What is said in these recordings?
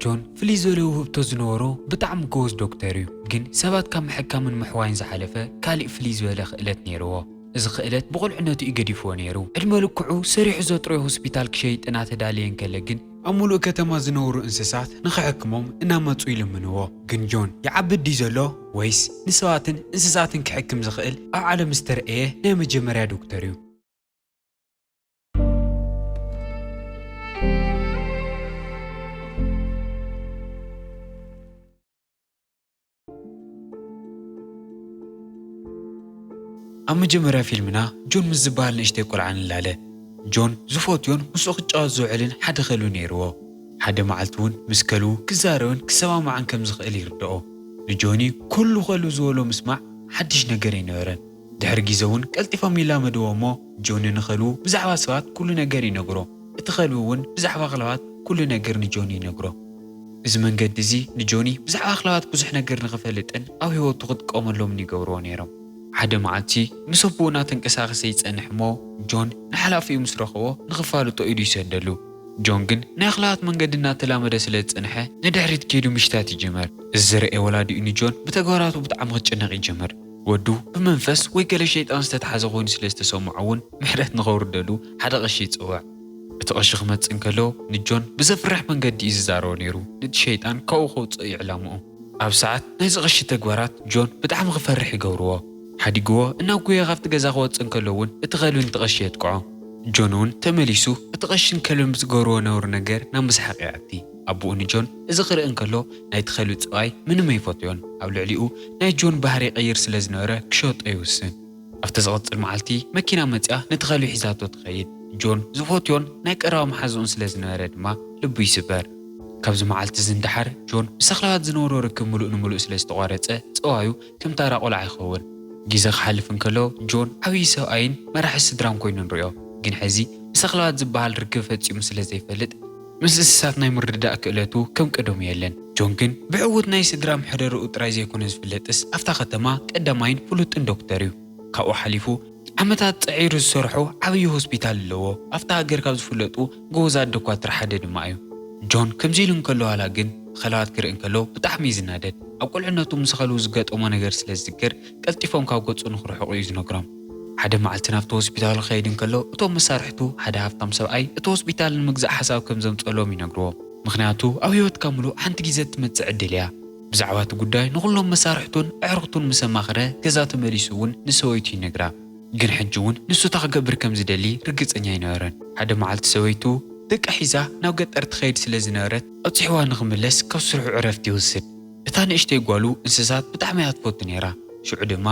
ጆን ፍልይ ዝበለ ውህብቶ ዝነበሮ ብጣዕሚ ጎበዝ ዶክተር እዩ። ግን ሰባት ካብ ምሕካምን ምሕዋይን ዝሓለፈ ካሊእ ፍልይ ዝበለ ክእለት ነይርዎ። እዚ ክእለት ብቑልዕነቱ እዩ ገዲፍዎ ነይሩ። ዕድመ ልክዑ ሰሪሑ ዘጥረዮ ሆስፒታል ክሸይጥ እናተዳለየ እንከለ ግን ኣብ ሙሉእ ከተማ ዝነብሩ እንስሳት ንኽሕክሞም እናመጹ ይልምንዎ። ግን ጆን ይዓብድ ድዩ ዘሎ ወይስ ንሰባትን እንስሳትን ክሕክም ዝኽእል ኣብ ዓለም ዝተረእየ ናይ መጀመርያ ዶክተር እዩ። ኣብ መጀመርያ ፊልምና ጆን ምስ ዝበሃል ንእሽተይ ቆልዓ ንላለ። ጆን ዝፈትዮን ምስኡ ክጫወት ዝውዕልን ሓደ ከልቢ ነይርዎ። ሓደ መዓልቲ እውን ምስ ከልቡ ክዛረብን ክሰማማዕን ከም ዝኽእል ይርድኦ። ንጆኒ ኩሉ ከልቢ ዝበሎ ምስማዕ ሓድሽ ነገር ኣይነበረን። ድሕሪ ግዜ እውን ቀልጢፎም ይላመድዎ እሞ ጆኒ ንኸልቡ ብዛዕባ ሰባት ኩሉ ነገር ይነግሮ። እቲ ከልቢ እውን ብዛዕባ ኣኽላባት ኩሉ ነገር ንጆኒ ይነግሮ። እዚ መንገዲ እዚ ንጆኒ ብዛዕባ ኣኽላባት ብዙሕ ነገር ንኽፈልጥን ኣብ ህይወቱ ክጥቀመሎምን ይገብርዎ ነይሮም። ሓደ መዓልቲ ምስ ኣቦኡ እናተንቀሳቐሰ ይጸንሕ እሞ ጆን ንሓላፊኡ ምስ ረኸቦ ንኽፋልጦ ኢዱ ይሰደሉ። ጆን ግን ናይ ኣኽላባት መንገዲ እናተላመደ ስለ ዝጸንሐ ንድሕሪት ከይዱ ምሽታት ይጅምር። እዚ ዝረኤ ወላዲኡ ንጆን ብተግባራቱ ብጣዕሚ ክጭነቕ ይጅምር። ወዱ ብመንፈስ ወይ ገለ ሸይጣን ዝተትሓዘ ኮይኑ ስለ ዝተሰምዖ እውን ምሕረት ንኸውርደሉ ሓደ ቐሺ ይጽውዕ። እቲ ቐሺ ክመጽእ እንከሎ ንጆን ብዘፍርሕ መንገዲ እዩ ዝዛረቦ ነይሩ። ነቲ ሸይጣን ካብኡ ከውጽኦ እዩ ዕላምኡ። ኣብ ሰዓት ናይዚ ቐሺ ተግባራት ጆን ብጣዕሚ ክፈርሕ ይገብርዎ። ሓዲግዎ እናጎየ ካብቲ ገዛ ክወጽእ እንከሎ እውን እቲ ከልቢ ነቲ ቐሺ የጥቅዖ። ጆን እውን ተመሊሱ እቲ ቐሽን ከልብን ብዝገብርዎ ነውሪ ነገር ናብ ምስሓቕ ይኣቲ። ኣቦኡ ንጆን እዚ ክርኢ እንከሎ ናይቲ ከልቢ ጽባይ ምንም ኣይፈትዮን። ኣብ ልዕሊኡ ናይ ጆን ባህሪ ይቕይር ስለ ዝነበረ ክሸጦ ይውስን። ኣብቲ ዝቕጽል መዓልቲ መኪና መጺኣ ነቲ ከልቢ ሒዛቶ ትኸይድ። ጆን ዝፈትዮን ናይ ቀረባ መሓዝኡን ስለ ዝነበረ ድማ ልቡ ይስበር። ካብዚ መዓልቲ እዚ ንደሓር ጆን ምስ ኣኽላባት ዝነበሮ ርክብ ምሉእ ንምሉእ ስለ ዝተቋረጸ ጸባዩ ከም ታራ ቆልዓ ይኸውን። ግዜ ክሓልፍ እንከሎ ጆን ዓብዪ ሰብኣይን መራሒ ስድራን ኮይኑ ንሪኦ። ግን ሕዚ ምስ ኣኽላባት ዝበሃል ርክብ ፈጺሙ ስለ ዘይፈልጥ ምስ እንስሳት ናይ ምርድዳእ ክእለቱ ከም ቀደሙ የለን። ጆን ግን ብዕዉት ናይ ስድራ ምሕደርኡ ጥራይ ዘይኮነ ዝፍለጥስ ኣብታ ከተማ ቀዳማይን ፍሉጥን ዶክተር እዩ። ካብኡ ሓሊፉ ዓመታት ጸዒሩ ዝሰርሖ ዓብዪ ሆስፒታል ኣለዎ። ኣብታ ሃገር ካብ ዝፍለጡ ጎበዛት ዶኳትር ሓደ ድማ እዩ። ጆን ከምዚ ኢሉ እንከሎ ዋላ ግን ኸለዋት ክርኢ እንከሎ ብጣዕሚ እዩ ዝናደድ። ኣብ ቁልዕነቱ ምስ ኸልቡ ዝገጠሞ ነገር ስለ ዝዝክር ቀልጢፎም ካብ ገጹ ንኽርሕቑ እዩ ዝነግሮም። ሓደ መዓልቲ ናብቲ ሆስፒታል ክኸይድ እንከሎ እቶም መሳርሕቱ ሓደ ሃብታም ሰብኣይ እቲ ሆስፒታል ንምግዛእ ሓሳብ ከም ዘምጸሎም ይነግርዎም። ምኽንያቱ ኣብ ህይወትካ ምሉእ ሓንቲ ግዜ እትመጽእ ዕድል እያ። ብዛዕባ እቲ ጉዳይ ንኹሎም መሳርሕቱን ኣዕሩኽቱን ምስ ኣማኽረ ገዛ ተመሊሱ እውን ንሰበይቱ ይነግራ። ግን ሕጂ እውን ንሱ እታ ክገብር ከም ዝደሊ ርግጸኛ ኣይነበረን። ሓደ መዓልቲ ሰበይቱ ደቃ ሒዛ ናብ ገጠር ትኸይድ ስለ ዝነበረት ኣብጽሕዋ ንኽምለስ ካብ ስርሑ ዕረፍቲ ይወስድ። እታ ንእሽተይ ጓሉ እንስሳት ብጣዕሚ እያ ትፈቱ ነይራ። ሽዑ ድማ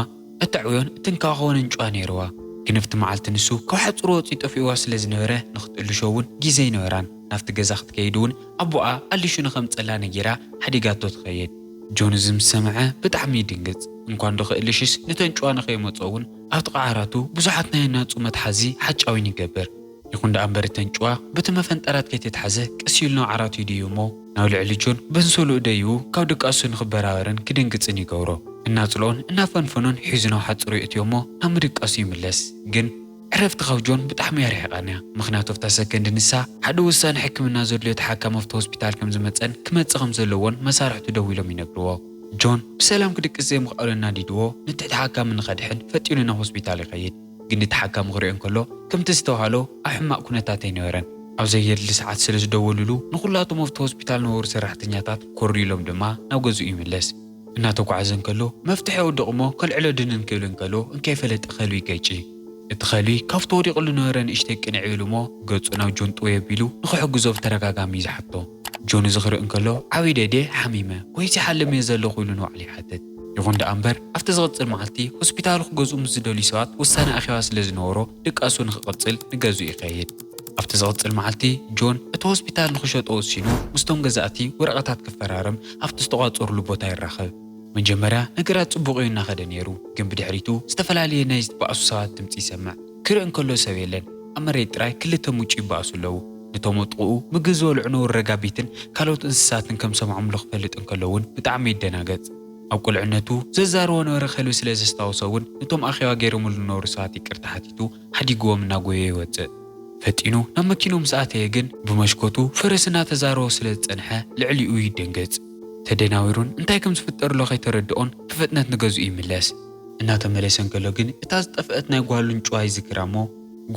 እተዕብዮን እትንከባኸቦን ኣንጭዋ ነይርዋ። ግን ኣብቲ መዓልቲ ንሱ ካብ ሓጹር ወጺኡ ጠፊእዋ ስለ ዝነበረ ንኽትእልሾ እውን ግዜ ኣይነበራን። ናብቲ ገዛ ክትከይድ እውን ኣቦኣ ኣሊሹ ንኸምጸላ ነጊራ ሓዲጋቶ ትኸይድ። ጆን እዚ ምስ ሰምዐ ብጣዕሚ ይድንግጽ። እንኳን ዶ ክእልሽስ ነቲ ኣንጭዋ ንኸይመጾ እውን ኣብ ጥቓ ዓራቱ ብዙሓት ናይ ኣናጹ መትሓዚ ሓጫዊን ይገብር። ይኹን ደኣ እምበር እቲ ኣንጭዋ በቲ መፈንጠራት ከይተትሓዘ ቀስ ኢሉ ናብ ዓራቱ ይድዩ እሞ ናብ ልዕሊ ጆን በንሶልኡ ደይቡ ካብ ድቃሱ ንኽበራበርን ክድንግጽን ይገብሮ። እናጽልኦን እናፈንፈኖን ሒዙ ናብ ሓጹሩ የእትዮ እሞ ናብ ምድቃሱ ይምለስ። ግን ዕረፍቲ ካብ ጆን ብጣዕሚ እያ ርሒቓን እያ። ምኽንያቱ ኣብታ ሰከንድ ንሳ ሓደ ውሳነ ሕክምና ዘድልዮ ተሓካሚ ኣብቲ ሆስፒታል ከም ዝመጸን ክመጽእ ከም ዘለዎን መሳርሕቱ ደዊሎም ይነግርዎ። ጆን ብሰላም ክድቅስ ዘይምኽኣሉ ኣናዲድዎ ነቲ ተሓካሚ ንኸድሕን ፈጢኑ ናብ ሆስፒታል ይኸይድ። ግን እቲ ተሓካሚ ክሪኦ እንከሎ ከምቲ ዝተባህሎ ኣብ ሕማቕ ኩነታት ኣይነበረን። ኣብ ዘየድሊ ሰዓት ስለ ዝደወሉሉ ንኹላቶም ኣብቲ ሆስፒታል ዝነበሩ ሰራሕተኛታት ኮር ኢሎም ድማ ናብ ገዝኡ ይምለስ። እናተጓዓዘ እንከሎ መፍትሒ የውድቕ እሞ ከልዕሎ ድንን ክብል እንከሎ እንከይፈለጠ ከልቢ ይገጭ። እቲ ከልቢ ካብቲ ወዲቕሉ ዝነበረ ንእሽተይ ቅንዕ ኢሉ እሞ ገጹ ናብ ጆን ጥውይ ኣቢሉ ንኽሕግዞ ብተደጋጋሚ እዩ ዝሓቶ። ጆን እዚ ክርኢ እንከሎ ዓብይ ደድየ ሓሚመ ወይሲ ሓልም እየ ዘለኹ ኢሉ ንባዕሉ ይሓትት። ይኹን ደኣ እምበር ኣብቲ ዝቕጽል መዓልቲ ሆስፒታሉ ክገዝኡ ምስ ዝደልዩ ሰባት ውሳነ ኣኼባ ስለ ዝነበሮ ድቃሱ ንኽቕጽል ንገዝኡ ይኸይድ። ኣብቲ ዝቕጽል መዓልቲ ጆን እቲ ሆስፒታል ንኽሸጦ ወሲኑ ምስቶም ገዛእቲ ወረቐታት ክፈራረም ኣብቲ ዝተቋጸሩሉ ቦታ ይራኸብ። መጀመርያ ነገራት ጽቡቕ እዩ እናኸደ ነይሩ፣ ግን ብድሕሪቱ ዝተፈላለየ ናይ ዝተባእሱ ሰባት ድምጺ ይሰምዕ። ክርኢ እንከሎ ሰብ የለን። ኣብ መሬት ጥራይ ክልተ ሙጩ ይባእሱ ኣለዉ። ነቶም ኣብ ጥቕኡ ምግቢ ዝበልዑ ነውሪ ረጋቢትን ካልኦት እንስሳትን ከም ሰምዖምሉ ክፈልጥ እንከሎ እውን ብጣዕሚ ይደናገጽ። ኣብ ቁልዕነቱ ዘዛርቦ ነበረ ከልቢ ስለ ዘስታወሶ እውን ነቶም ኣኼባ ገይሮምሉ ዝነበሩ ሰባት ይቅርታ ሓቲቱ ሓዲግዎም እናጎየ ይወጽእ። ፈጢኑ ናብ መኪንኡ ምስ ኣተየ ግን፣ ብመሽኮቱ ፈረስ እናተዛረቦ ስለ ዝጸንሐ፣ ልዕሊኡ ይደንግጽ። ተደናዊሩን እንታይ ከም ዝፍጠር ኣሎ ከይተረድኦን፣ ብፍጥነት ንገዝኡ ይምለስ። እናተመለሰ እንከሎ ግን፣ እታ ዝጠፍአት ናይ ጓሉ ኣንጭዋ ይዝክራ እሞ፣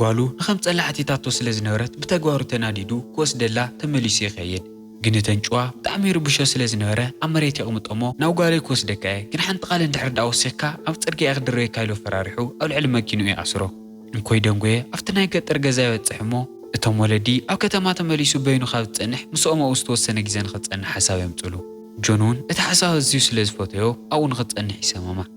ጓሉ ንኸምጽኣላ ሓቲታቶ ስለ ዝነበረት፣ ብተግባሩ ተናዲዱ ክወስደላ ተመሊሱ ይኸይድ። ግን እተን ኣንጭዋ ብጣዕሚ ይርብሾ ስለ ዝነበረ፣ ኣብ መሬት የቕምጦ እሞ፣ ናብ ጓለይ ክወስደካ እየ፣ ግን ሓንቲ ቃል እንድሕር ደኣ ወሲኽካ፣ ኣብ ጽርግያ እየ ክድርበየካ ኢሉ ኣፈራሪሑ ኣብ ልዕሊ መኪንኡ ይኣስሮ። እንኮይ ደንጎየ ኣብቲ ናይ ገጠር ገዛ ይበጽሕ እሞ፣ እቶም ወለዲ ኣብ ከተማ ተመሊሱ በይኑ ካብ ዝጸንሕ፣ ምስኦም ኣብኡ ዝተወሰነ ግዜ ንኽጸንሕ ሓሳብ የምጽሉ። ጆን እውን እቲ ሓሳብ ኣዝዩ ስለ ዝፈተዮ፣ ኣብኡ ንኽጸንሕ ይሰማማዕ።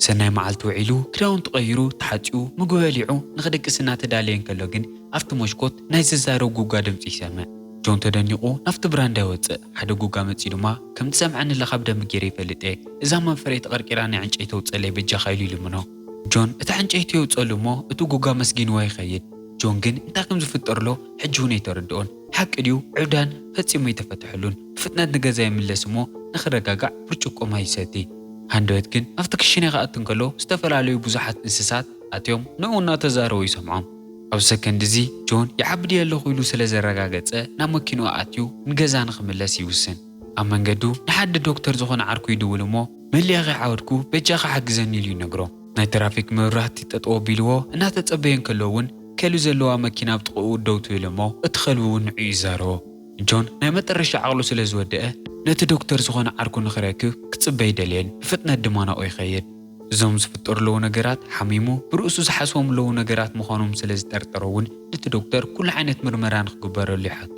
ሰናይ መዓልቲ ውዒሉ፣ ክዳውንቱ ቀይሩ፣ ተሓጺኡ፣ ምግቢ በሊዑ፣ ንኽድቅስ እናተዳለየ እንከሎ ግን፣ ኣብቲ መስኮት ናይ ዝዛረብ ጉጋ ድምጺ ይሰምዕ። ጆን ተደኒቑ ናብቲ ብራንዳ ይወጽእ። ሓደ ጉጋ መጺኡ ድማ፣ "ከም ትሰምዓኒ ኣለኻ ብደንቢ ገይረ ይፈልጥ እየ። እዛ መንፈረይ ተቐርቂራ ናይ ዕንጨይቲ ኣውጽኣለይ በጃኻ" ኢሉ ይልምኖ። ጆን እታ ዕንጨይቲ የውጽኣሉ እሞ፣ እቲ ጉጋ መስጊንዎ ይኸይድ። ጆን ግን እንታይ ከም ዝፍጠር ኣሎ ሕጂ እውን ኣይተረድኦን። ሓቂ ድዩ ዕብዳን ፈጺሙ ኣይተፈትሐሉን። ብፍጥነት ንገዛ ይምለስ እሞ፣ ንኽረጋጋዕ ብርጭቆ ማይ ይሰቲ። ሃንደበት ግን ኣብቲ ክሽነ ክኣቱ እንከሎ፣ ዝተፈላለዩ ብዙሓት እንስሳት ኣትዮም ንዕኡ እናተዛረቡ ይሰምዖም። ኣብ ሰከንድ እዚ ጆን ይዓቢ ድየ ኣለኹ ኢሉ ስለ ዘረጋገጸ፣ ናብ መኪንኡ ኣትዩ ንገዛ ንኽምለስ ይውስን። ኣብ መንገዱ ንሓደ ዶክተር ዝኾነ ዓርኩ ይድውል እሞ፣ "መሊኣ ከይዓወድኩ በጃኻ ሓግዘኒ" ኢሉ ይነግሮ። ናይ ትራፊክ መብራህቲ ጠጠው ኣቢልዎ እናተጸበየ እንከሎ እውን፣ ከልቢ ዘለዋ መኪና ኣብ ጥቕኡ ደው ትብል እሞ፣ እቲ ከልቢ እውን ንዕኡ ይዛረቦ። ጆን ናይ መጠረሻ ዓቕሉ ስለ ዝወደአ፣ ነቲ ዶክተር ዝኾነ ዓርኩ ንኽረክብ ክጽበ ኣይደልየን። ብፍጥነት ድማ ናብኡ ይኸይድ። እዞም ዝፍጠሩ ኣለዉ ነገራት፣ ሓሚሙ ብርእሱ ዝሓስቦም ኣለዉ ነገራት ምዃኖም ስለ ዝጠርጠሮ እውን፣ ነቲ ዶክተር ኩሉ ዓይነት ምርመራ ንኽግበረሉ ይሓቶ።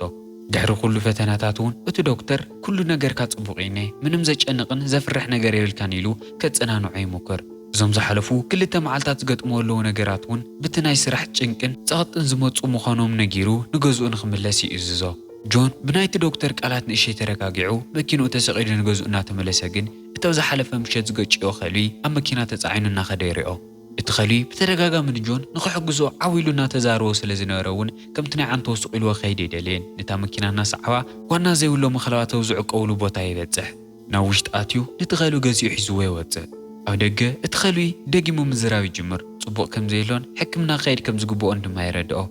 ድሕሪ ኩሉ ፈተናታት እውን፣ እቲ ዶክተር "ኩሉ ነገርካ ጽቡቕ እዩ፣ ምንም ዘጨንቕን ዘፍርሕ ነገር የብልካን" ኢሉ ከጸናንዖ ይሙክር። እዞም ዝሓለፉ ክልተ መዓልታት ዝገጥምዎ ኣለዉ ነገራት እውን፣ ብቲ ናይ ስራሕ ጭንቅን ጸቕጥን ዝመጹ ምዃኖም ነጊሩ፣ ንገዝኡ ንኽምለስ ይእዝዞ። ጆን ብናይቲ ዶክተር ቃላት ንእሸይ ተረጋጊዑ፣ መኪንኡ ተሰቒሉ ንገዝኡ እናተመለሰ ግን፣ እቲ ኣብ ዝሓለፈ ምሸት ዝገጨዮ ከልቢ ኣብ መኪና ተጻዒኑ እናኸደ ይሪኦ። እቲ ከልቢ ብተደጋጋሚ ንጆን ንኽሕግዞ ዓው ኢሉ እናተዛረቦ ስለ ዝነበረ እውን፣ ከምቲ ናይ ዓንቶ ስቕ ኢልዎ ክኸይድ ኣይደለየን። ነታ መኪና እናሰዓባ፣ ጓና ዘይብሎም ኣኽላባት ኣብ ዝዕቀብሉ ቦታ ይበጽሕ። ናብ ውሽጢ ኣትዩ፣ ነቲ ከልቢ ገዚኡ ሒዝዎ ይወጽእ። ኣብ ደገ፣ እቲ ከልቢ ደጊሙ ምዝራብ ይጅምር። ጽቡቕ ከም ዘየሎን ሕክምና ክኸይድ ከም ዝግብኦን ድማ የረድኦ።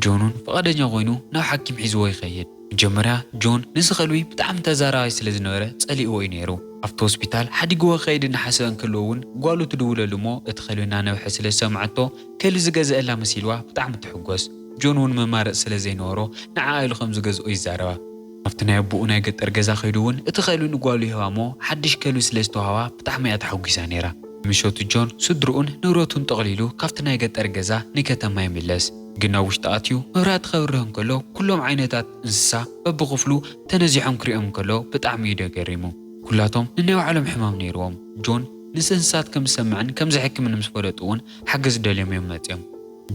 ጆን እውን ፍቓደኛ ኮይኑ ናብ ሓኪም ሒዝዎ ይኸይድ። መጀመርያ ጆን ነዚ ከልቢ ብጣዕሚ ተዛራባይ ስለ ዝነበረ ጸሊእዎ እዩ ነይሩ። ኣብቲ ሆስፒታል ሓዲግዎ ክኸይድ እናሓሰበ እንከሎ እውን ጓሉ ትድውለሉ እሞ እቲ ከልቢ እናነብሐ ስለ ዝሰምዐቶ ከልቢ ዝገዝአላ መሲልዋ ብጣዕሚ ትሕጎስ። ጆን እውን መማረጺ ስለ ዘይነበሮ ንዓኣ ኢሉ ከም ዝገዝኦ ይዛረባ። ኣብቲ ናይ ኣቦኡ ናይ ገጠር ገዛ ከይዱ እውን እቲ ከልቢ ንጓሉ ይህባ እሞ ሓድሽ ከልቢ ስለ ዝተዋህባ ብጣዕሚ እያ ተሓጒሳ ነይራ። ምሸቱ ጆን ስድርኡን ንብረቱን ጠቕሊሉ ካብቲ ናይ ገጠር ገዛ ንከተማ ይምለስ። ግን ናብ ውሽጢ ኣትዩ መብራህቲ ከብርህ እንከሎ፣ ኩሎም ዓይነታት እንስሳ በብኽፍሉ ተነዚሖም ክሪኦም እንከሎ፣ ብጣዕሚ እዩ ተገሪሙ። ኩላቶም ንናይ ባዕሎም ሕማም ነይርዎም። ጆን ምስ እንስሳት ከም ዝሰምዕን ከም ዝሕክምን ምስ ፈለጡ እውን ሓገዝ ደልዮም እዮም መጺኦም።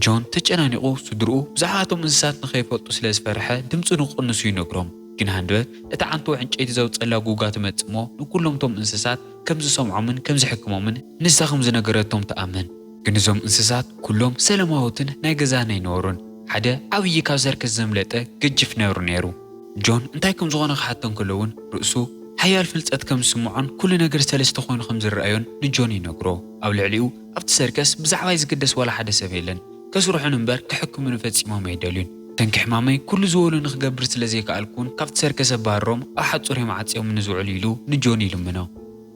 ጆን ተጨናኒቑ፣ ስድርኡ ብዛዕባ እቶም እንስሳት ንኸይፈልጡ ስለ ዝፈርሐ ድምፁ ንክቕንሱ ይነግሮም። ግን ሃንደበት እታ ዓንቶ ዕንጨይቲ ዘውፀላ ጉጋ ትመጽእ እሞ ንኩሎም እቶም እንስሳት ከም ዝሰምዖምን ከም ዝሕክሞምን ንሳ ከም ዝነገረቶም ትኣምን። ግን እዞም እንስሳት ኩሎም ሰላማውትን ናይ ገዛን ኣይነበሩን። ሓደ ዓብዪ ካብ ሰርከስ ዘምለጠ ገጅፍ ነብሪ ነይሩ። ጆን እንታይ ከም ዝኾነ ክሓቶ እንከሎ እውን ርእሱ ሓያል ፍልጸት ከም ዝስምዖን ኩሉ ነገር ሰለስተ ኮይኑ ከም ዝረኣዮን ንጆን ይነግሮ። ኣብ ልዕሊኡ ኣብቲ ሰርከስ ብዛዕባይ ዝግደስ ዋላ ሓደ ሰብ የለን። ከስርሑን እምበር ክሕክሙኒ ፈጺሞም ኣይደልዩን። ተንኪ ሕማመይ ኩሉ ዝበሉኒ ክገብር ስለ ዘይከኣልኩን ካብቲ ሰርከስ ኣባርሮም ኣብ ሓጹር እዮም ዓጽዮምኒ ዝውዕሉ ኢሉ ንጆን ይልምኖ።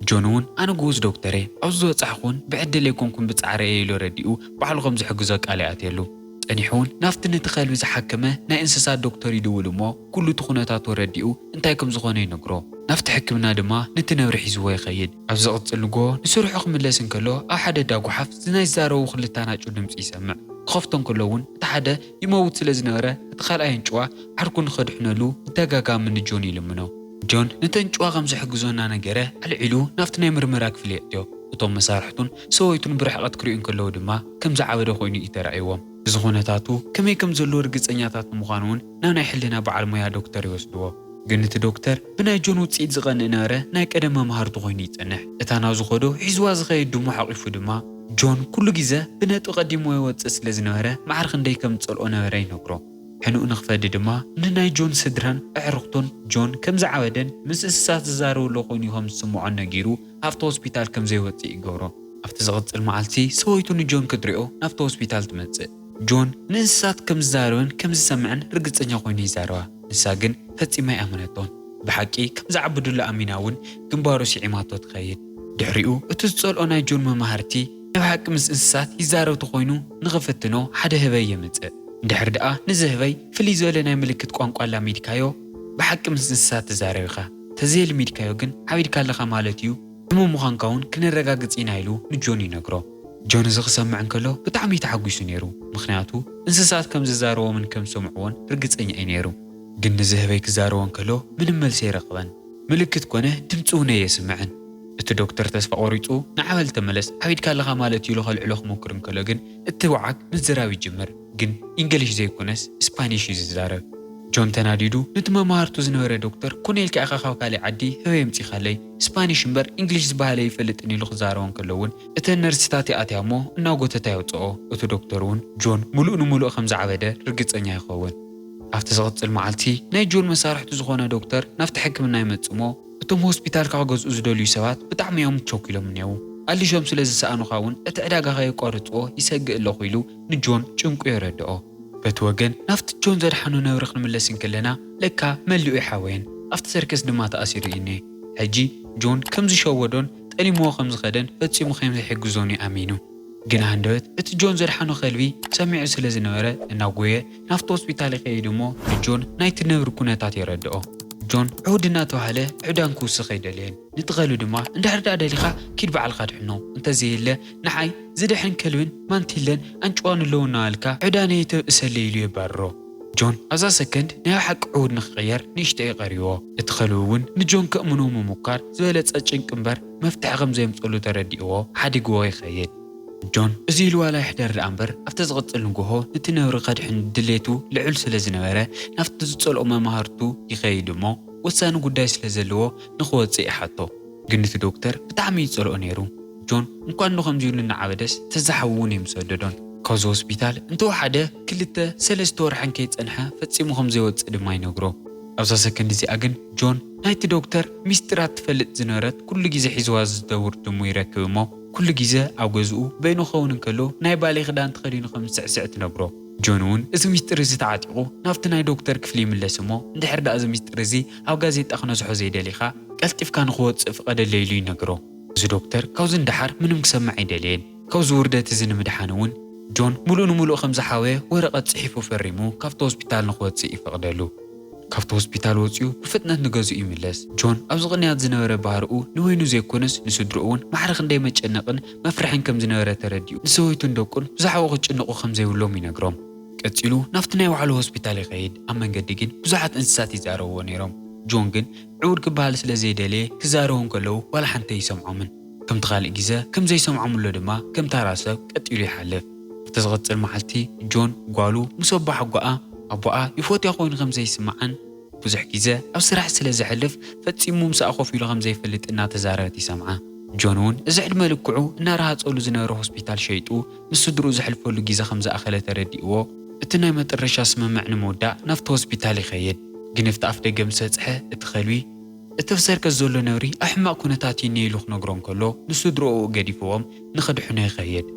ጆን እውን ኣነ ግኡዝ ዶክተር እየ፣ ኣብዚ ዝበጻሕኩ እውን ብዕድል ኣይኮንኩን ብጻዕሪ እየ ኢሉ ረዲኡ ባዕሉ ከም ዝሕግዞ ቃል ይኣትየሉ። ጸኒሑ እውን ናብቲ ነቲ ከልቢ ዝሓከመ ናይ እንስሳት ዶክተር ይድውል እሞ ኩሉ እቲ ኩነታቱ ረዲኡ እንታይ ከም ዝኾነ ይነግሮ። ናብቲ ሕክምና ድማ ነቲ ነብሪ ሒዝዎ ይኸይድ። ኣብ ዝቕጽል ንግሆ ንስርሑ ክምለስ እንከሎ ኣብ ሓደ እንዳ ጓሓፍ ናይ ዝዛረቡ ክልተ ኣናጭው ድምጺ ይሰምዕ። ክኸፍቶ እንከሎ እውን እቲ ሓደ ይመውት ስለ ዝነበረ እቲ ካልኣይ ኣንጭዋ ዓርኩ ንኸድሕነሉ ብተጋጋሚ ንጆን ይልምኖ። ጆን ነቲ ኣንጭዋ ከም ዝሕግዞ እናነገረ ኣልዒሉ ናብቲ ናይ ምርመራ ክፍሊ የእትዮ። እቶም መሳርሕቱን ሰበይቱን ብርሕቐት ክሪኡ እንከለዉ ድማ ከም ዝዓበደ ኮይኑ እዩ ተራእይዎም። እዚ ኩነታቱ ከመይ ከም ዘሎ ርግጸኛታት ንምዃኑ እውን ናብ ናይ ሕልና በዓል ሞያ ዶክተር ይወስድዎ። ግን እቲ ዶክተር ብናይ ጆን ውጽኢት ዝቐንእ ነበረ ናይ ቀደም መምሃርቱ ኮይኑ ይጸንሕ። እታ ናብ ዝኸዶ ሒዝዋ ዝኸይድ ድሙ ሓቂፉ ድማ ጆን ኩሉ ግዜ ብነጥቢ ቀዲሞ ይወጽእ ስለ ዝነበረ ማዕረ ክንደይ ከም ዝጸልኦ ነበረ ይነግሮ። ሕኑእ ንኽፈዲ ድማ ንናይ ጆን ስድራን ኣዕሩኽቱን ጆን ከም ዝዓበደን ምስ እንስሳት ዝዛረብ ኣሎ ኮይኑ ከም ዝስምዖን ነጊሩ ኣብቲ ሆስፒታል ከም ዘይወጽእ ይገብሮ። ኣብቲ ዝቕጽል መዓልቲ ሰበይቱ ንጆን ክትሪኦ ናብቲ ሆስፒታል ትመጽእ። ጆን ንእንስሳት ከም ዝዛረብን ከም ዝሰምዕን ርግጸኛ ኮይኑ ይዛረባ። ንሳ ግን ፈጺማ ኣይኣመነቶን። ብሓቂ ከም ዝዓበዱሉ ኣሚና እውን ግንባሩ ስዒማቶ ትኸይድ። ድሕሪኡ እቲ ዝጸልኦ ናይ ጆን መማህርቲ ናይ ብሓቂ ምስ እንስሳት ይዛረብ ተኾይኑ ንኽፍትኖ ሓደ ህበይ የምጽእ። እንድሕር ደኣ ነዚ ህበይ ፍልይ ዝበለ ናይ ምልክት ቋንቋ ኣላሚድካዮ ብሓቂ ምስ እንስሳት ትዛረብ ኢኻ። ተዘየልሚድካዮ ግን ዓቢድካ ኣለኻ ማለት እዩ። ሕሙም ምዃንካ እውን ክነረጋግጽ ኢና ኢሉ ንጆን ይነግሮ። ጆን እዚ ክሰምዕ እንከሎ ብጣዕሚ እዩ ተሓጒሱ ነይሩ። ምኽንያቱ እንስሳት ከም ዝዛረቦምን ከም ዝሰምዕዎን ርግጸኛ እዩ ነይሩ። ግን ንዚ ህበይ ክዛረቦ እንከሎ ምንም መልሲ ኣይረኸበን። ምልክት ኮነ ድምፂ እውን ኣየስምዕን። እቲ ዶክተር ተስፋ ቆሪፁ ንዓበል ተመለስ ዓቢድካ ኣለኻ ማለት እዩ ኢሉ ከልዕሎ ክሞክር እንከሎ ግን እቲ ወዓግ ምዝራብ ይጅምር። ግን ኢንግሊሽ ዘይኮነስ ስፓኒሽ እዩ ዝዛረብ። ጆን ተናዲዱ ነቲ መማህርቱ ዝነበረ ዶክተር ኮነ ኢልካ ኢኻ ካብ ካልእ ዓዲ ህበይ ኣምፂኻለይ፣ ስፓኒሽ እምበር ኢንግሊሽ ዝበሃል ኣይፈልጥን ኢሉ ክዛረቦ እንከሎ እውን እተን ነርስታት ይኣትያ እሞ እናጎተታ የውፅኦ። እቲ ዶክተር እውን ጆን ሙሉእ ንሙሉእ ከም ዝዓበደ ርግፀኛ ይኸውን። ኣብቲ ዝቕፅል መዓልቲ ናይ ጆን መሳርሕቱ ዝኾነ ዶክተር ናብቲ ሕክምና ይመፅእ እሞ እቶም ሆስፒታል ክገዝኡ ዝደልዩ ሰባት ብጣዕሚ እዮም ቸኲሎም እኔዉ። ኣሊሾም ስለ ዝሰኣኑኻ እውን እቲ ዕዳጋ ከየቋርፅዎ ይሰግእ ኣለኹ ኢሉ ንጆን ጭንቁ የረድኦ። በቲ ወገን ናብቲ ጆን ዘድሓኖ ነብሪ ክንምለስ እንከለና ለካ መሊኡ ይሓወየን ኣብቲ ሰርከስ ድማ ተኣሲሩ እዩ እኔ። ሕጂ ጆን ከም ዝሸወዶን ጠሊምዎ ከም ዝኸደን ፈጺሙ ከም ዘይሕግዞን እዩ ኣሚኑ። ግን ሃንደበት እቲ ጆን ዘድሓኖ ከልቢ ሰሚዑ ስለ ዝነበረ እናጎየ ናብቲ ሆስፒታል ይኸይድ እሞ ንጆን ናይቲ ነብሪ ኩነታት የረድኦ። ጆን ዕውድ እናተባህለ ዕዳን ክውስኽ ኣይደለየን። ንትኸሉ ድማ እንድሕር ደኣ ደሊኻ ኪድ ባዕልኻ ድሕኖ፣ እንተዘየለ ንዓይ ዝድሕን ከልብን ማንቲለን ኣንጭዋን ኣለዉ እናበልካ ዕዳነይ ተብእሰለይ ኢሉ የባርሮ። ጆን ኣብዛ ሰከንድ ናይ ሓቂ ዕውድ ንክቕየር ንእሽቶ እዩ ቀሪዎ። እቲ ከልቢ እውን ንጆን ከእምኖ ምሙካር ዝበለጸ ጭንቂ እምበር መፍትሒ ከም ዘየምጸሉ ተረዲእዎ ሓዲግዎ ይኸይድ። ጆን እዚ ኢሉ ዋላ ይሕደር ደኣ እምበር ኣብቲ ዝቕጽል ንግሆ ነቲ ነብሪ ከድሕን ድሌቱ ልዑል ስለ ዝነበረ ናብቲ ዝጸልኦ መማህርቱ ይኸይድ እሞ ወሳኒ ጉዳይ ስለ ዘለዎ ንኽወጽእ ይሓቶ። ግን እቲ ዶክተር ብጣዕሚ እዩ ዝጸልኦ ነይሩ። ጆን እንኳን ዶ ከምዚ ኢሉ እናዓበደስ ተዛሓዊ እውን ኣይምሰደዶን። ካብዚ ሆስፒታል እንተወሓደ ክልተ ሰለስተ ወርሐን ከይጸንሐ ፈጺሙ ከም ዘይወጽእ ድማ ይነግሮ። ኣብዛ ሰከንድ እዚኣ ግን ጆን ናይቲ ዶክተር ሚስጢራት ትፈልጥ ዝነበረት ኩሉ ግዜ ሒዝዋ ዝደውር ድሙ ይረክብ እሞ ኩሉ ግዜ ኣብ ገዝኡ በይኑ ክኸውን እንከሎ ናይ ባሌ ክዳን ተኸዲኑ ከም ዝስዕስዕ ትነግሮ። ጆን እውን እዚ ሚስጢር እዚ ተዓጢቑ ናብቲ ናይ ዶክተር ክፍሊ ይምለስ እሞ እንድሕር ደኣ እዚ ሚስጢር እዚ ኣብ ጋዜጣ ክነዝሖ ዘይደሊኻ ቀልጢፍካ ንኽወጽእ ፍቐደለይ ኢሉ ይነግሮ። እዚ ዶክተር ካብዚ ንደሓር ምንም ክሰምዕ ኣይደለየን። ካብዚ ውርደት እዚ ንምድሓን እውን ጆን ሙሉእ ንሙሉእ ከም ዝሓወየ ወረቐት ጽሒፉ ፈሪሙ ካብቲ ሆስፒታል ንኽወጽእ ይፈቕደሉ። ካብቲ ሆስፒታል ወጺኡ ብፍጥነት ንገዝኡ ይምለስ። ጆን ኣብዚ ቅንያት ዝነበረ ባህርኡ ንበይኑ ዘይኮነስ ንስድርኡ እውን ማዕረ ክንደይ መጨነቕን መፍርሕን ከም ዝነበረ ተረዲኡ ንሰበይቱን ደቁን ብዛዕባኡ ክጭነቑ ከም ዘይብሎም ይነግሮም። ቀጺሉ ናብቲ ናይ ባዕሉ ሆስፒታል ይኸይድ። ኣብ መንገዲ ግን ብዙሓት እንስሳት ይዛረብዎ ነይሮም። ጆን ግን ዕውድ ክበሃል ስለ ዘይደለየ ክዛረቡ እንከለዉ ዋላ ሓንቲ ኣይሰምዖምን። ከምቲ ካልእ ግዜ ከም ዘይሰምዖምሎ ድማ ከም ታራ ሰብ ቀጢሉ ይሓልፍ። ኣብቲ ዝቕጽል መዓልቲ ጆን ጓሉ ምስ ኣቦሓጎኣ ኣቦኣ ይፈትያ ኮይኑ ከም ዘይስምዓን ብዙሕ ግዜ ኣብ ስራሕ ስለ ዘሕልፍ ፈጺሙ ምሳኣ ኮፍ ኢሉ ከም ዘይፈልጥ እናተዛረበት ይሰምዓ። ጆን እውን እዚ ዕድመ ልክዑ እናረሃጸሉ ዝነበረ ሆስፒታል ሸይጡ ምስ ስድርኡ ዘሕልፈሉ ግዜ ከም ዝኣኸለ ተረዲእዎ እቲ ናይ መጠረሻ ስምምዕ ንምውዳእ ናብቲ ሆስፒታል ይኸይድ። ግን ኣብቲ ኣፍ ደገ ምስ በጽሐ እቲ ከልቢ እቲ ኣብ ሰርከስ ዘሎ ነብሪ ኣብ ሕማቕ ኩነታት እዩ እኒሀ ኢሉ ክነግሮ እንከሎ ንስድርኡ ገዲፍዎም ንኽድሕኖ ይኸይድ።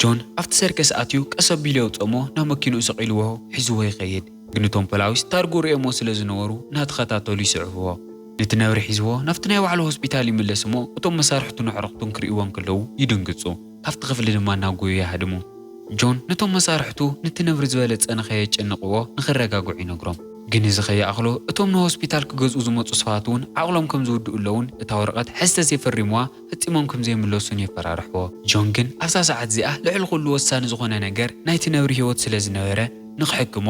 ጆን ኣብቲ ሰርከስ ኣትዩ ቀስ ኣቢሉ የውፅኦ እሞ ናብ መኪንኡ ሰቒልዎ ሒዝዎ ይኸይድ። ግን እቶም ፖላዊስ ታርግኡ ርእዮሞ ስለ ዝነበሩ እናተኸታተሉ ይስዕብዎ። ነቲ ነብሪ ሒዝዎ ናብቲ ናይ ባዕሉ ሆስፒታል ይምለስ እሞ እቶም መሳርሕቱን ኣዕሩኽቱን ክርእይዎ እንከለዉ ይድንግፁ። ካብቲ ክፍሊ ድማ እናጎዩ ይሃድሙ። ጆን ነቶም መሳርሕቱ ነቲ ነብሪ ዝበለጸ ንኸየጨንቕዎ ንኽረጋግዑ ይነግሮም። ግን እዚ ከይኣኽሎ እቶም ንሆስፒታል ክገዝኡ ዝመጹ ሰባት እውን ዓቕሎም ከም ዝውድኡ ኣለውን እታ ወረቐት ሕዚ ተዘይፈሪምዋ ፈጺሞም ከም ዘይምለሱን የፈራርሕዎ። ጆን ግን ኣብዛ ሰዓት እዚኣ ልዕሊ ኩሉ ወሳኒ ዝኾነ ነገር ናይቲ ነብሪ ህይወት ስለ ዝነበረ ንኽሕክሞ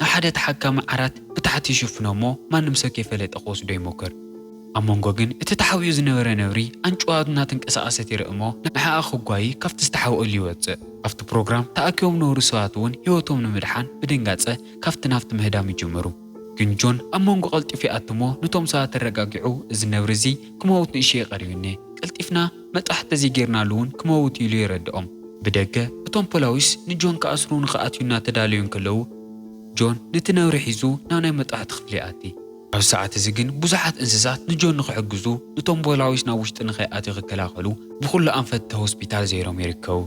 ንሓደ ተሓካሚ ዓራት ብታሕቲ ይሽፍኖ እሞ ማንም ሰብ ከይፈለጠ ክወስዶ ይሞክር። ኣብ መንጎ ግን እቲ ተሓቢኡ ዝነበረ ነብሪ ኣንጭዋቱ እናተንቀሳቐሰት ይርኢ እሞ ንዓኣ ክጓዪ ካብቲ ዝተሓብኦሉ ይወጽእ። ኣብቲ ፕሮግራም ተኣኪቦም ነበሩ ሰባት እውን ህይወቶም ንምድሓን ብድንጋጸ ካብቲ ናብቲ ምህዳም ይጅምሩ። ግን ጆን ኣብ መንጎ ቀልጢፉ ይኣቱ እሞ ነቶም ሰባት ኣረጋጊዑ እዚ ነብሪ እዚ ክመውት ንእሽተይ ቀሪቡኒ፣ ቀልጢፍና መጥባሕቲ ተዘይጌርናሉ እውን ክመውት ኢሉ የረድኦም። ብደገ እቶም ፖላዊስ ንጆን ክኣስሩ ንኽኣትዩ እናተዳለዩ እንከለዉ ጆን ነቲ ነብሪ ሒዙ ናብ ናይ መጥባሕቲ ክፍሊ ይኣቲ። ኣብዚ ሰዓት እዚ ግን ብዙሓት እንስሳት ንጆን ንኽሕግዙ ንቶም ፖላዊስ ናብ ውሽጢ ንኸይኣትዩ ክከላኸሉ ብኹሉ ኣንፈት እቲ ሆስፒታል ዘይሮም ይርከቡ።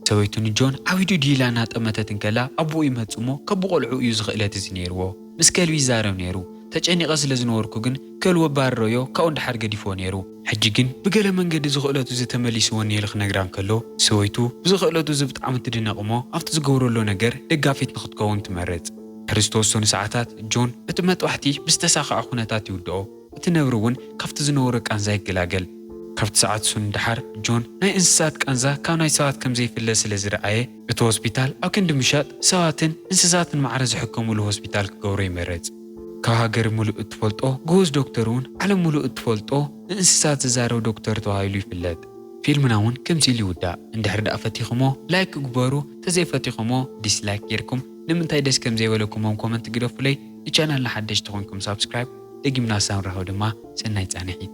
ሰበይቱ ንጆን ዓዊዱ ድዩ ኢላ እናጠመተት እንከላ ኣቦኡ ይመጽእ እሞ ካብ ብቆልዑ እዩ ዝኽእለት እዚ ነይርዎ። ምስ ከልቢ ይዛረብ ነይሩ። ተጨኒቐ ስለ ዝነበርኩ ግን ከልቢ ኣባረረዮ ካብኡ እንድሓር ገዲፎ ነይሩ። ሕጂ ግን ብገለ መንገዲ ዝኽእለቱ እዚ ተመሊስዎ እኒሄ ኢሉ ክነግራ እንከሎ ሰበይቱ ብዝኽእለቱ እዚ ብጣዕሚ ትድነቕ እሞ ኣብቲ ዝገብሮ ዘሎ ነገር ደጋፊት ንኽትከውን ትመርጽ። ድሕሪ ዝተወሰኑ ሰዓታት ጆን እቲ መጥባሕቲ ብዝተሳኸዐ ኩነታት ይውድኦ። እቲ ነብሪ እውን ካብቲ ዝነበሮ ቃንዛ ይገላገል። ካብቲ ሰዓት እሱ ንደሓር ጆን ናይ እንስሳት ቃንዛ ካብ ናይ ሰባት ከም ዘይፍለ ስለ ዝረኣየ እቲ ሆስፒታል ኣብ ክንዲ ምሻጥ ሰባትን እንስሳትን ማዕረ ዝሕከሙሉ ሆስፒታል ክገብሮ ይመርጽ። ካብ ሃገር ሙሉእ እትፈልጦ ግኡዝ ዶክተር እውን ዓለም ሙሉእ እትፈልጦ ንእንስሳት ዝዛረብ ዶክተር ተባሂሉ ይፍለጥ። ፊልምና እውን ከምዚ ኢሉ ይውዳእ። እንድሕር ደኣ ፈቲኹሞ ላይክ ግበሩ፣ ተዘይፈቲኹሞ ዲስላይክ ጌርኩም ንምንታይ ደስ ከም ዘይበለኩም ኣብ ኮመንት ግደፉለይ። ንቻናልና ሓደሽቲ ኮይንኩም ሳብስክራይብ፣ ደጊምና ሳብ ንራኸብ ድማ ሰናይ ጻንሒት።